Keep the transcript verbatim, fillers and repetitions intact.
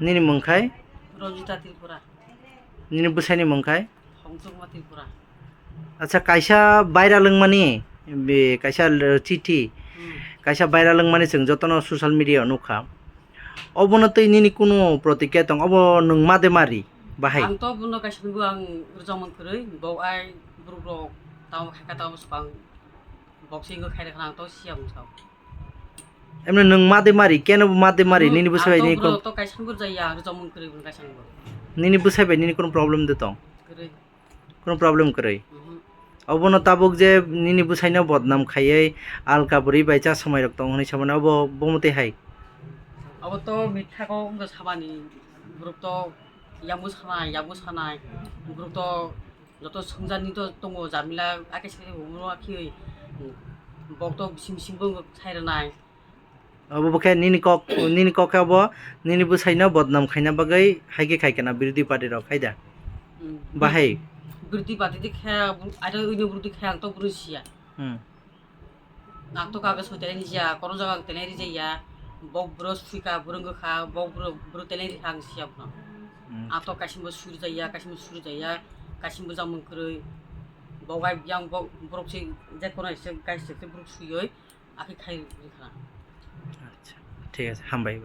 Nini mung khai? Ranjita Tripura. Nini bwsaini mung khai? Hongchukma Tripura. Acha, kaisa viral wngmani, be, kaisa l-, chithi, Hmm. kaisa viral wngmani chwng jotono social media o nukha. Obono twi nini kunu protikya tong, obo nwng ma de mari bahai? Ang to bono kaisa nungwi ang rwchapmung kwrwi, bo ai borok rok tamo khaika tamo swkang boxing khairokha ang to siya mungsa. Emne nwng ma de mari, keno bo ma de mari, Nwng nini bwsai ang bai to nini borok kunu to kaisa nungwi jaya, ang rwchapmung kwrwi bo kaisa nungwi. Nini bwsai bai nini kunu problem de tong? Kwrwi. Kunu problem kwrwi? Mhm. Obono tabuk je nini bwsaino bodnam khaiwi alka bwrwi bai cha swmai rok tong hwnwi samani obo bumutwi hai? Obo to mitha kok wngkha samani, borok to yakung sanai, yakung sanai, borok to joto swngjani to tongo jamila, ake se bo muro akhiwi, bok to bising bising bo sai rwnai. Obo bo khe nini kok, nini kok khe obo nini bwsaino bodnam khaina bagwi hai khe khai kana birodhi party rok hai da? Hmm. Bahai? Birodhi party de khe, aro ino birodhi khe ang to bwrwi siya. Hmm. Ang to kago soi tenai rijak, kono jaga ang tenai rijaya, bok bwrwi suika, bwrwi wngkha, bok bwrwi, bwrwi tenai rikha ang siya bono. Hmm. Ang to kaisimbo suri jaya, kaisimbo suri jaya, kaisimbo jamung kwrwi, bok ai yang bok borok se je kono se kaisa se borok suioi, akhe khai rikha. Acha, thik ase, hambai.